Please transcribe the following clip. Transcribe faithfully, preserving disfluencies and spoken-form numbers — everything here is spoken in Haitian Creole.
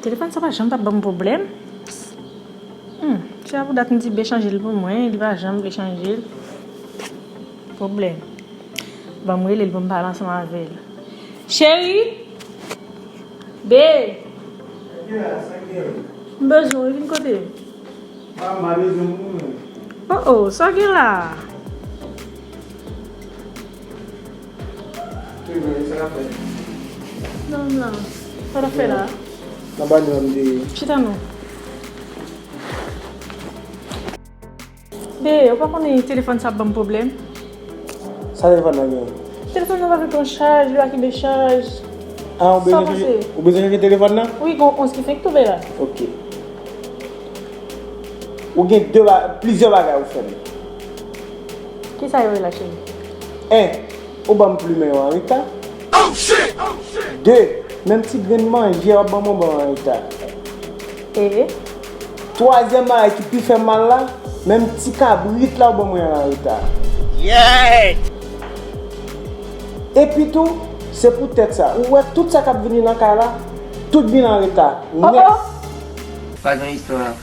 Telefòn sa pa janm t ap ban m pwoblèm. Hmm, se a pou dat m di Be chanje l pou mwen, li pa janm vle chanje l. Pwoblèm. Ban m rele l pou m pale ansanm avè l. Cheri! Be! M bezwen w, vin kote m. Oh oh, sa w gen la? Non, non. Sa w ap fè la? Nan banyo a m te ye. Chita non. Be, ou pa konnen telefòn sa ap ban m pwoblèm? Sa telefòn nan gen? Telefòn nan pa vle pran chaj, li pa kenbe chaj. Ah, ou bezwen chanje, ou bezwen chanje telefòn nan? Wi, gen yon onz ki fenk tonbe la. Ok. Ou gen de ba-, plizyè bagay ou fè m. Kisa yo ye la, cheri? En, ou ban m plimen yo an reta. De, menm ti grenn manje w ap ban mwen, ban mwen an reta. E? Twazyèm bagay ki pi fè m mal la, menm ti kabrit la w ban mwen an reta. Epi tou, se poutèt sa, ou wè tout sa k ap vini nan kay la, tout vin an reta. Nèt. Pa gen istwa.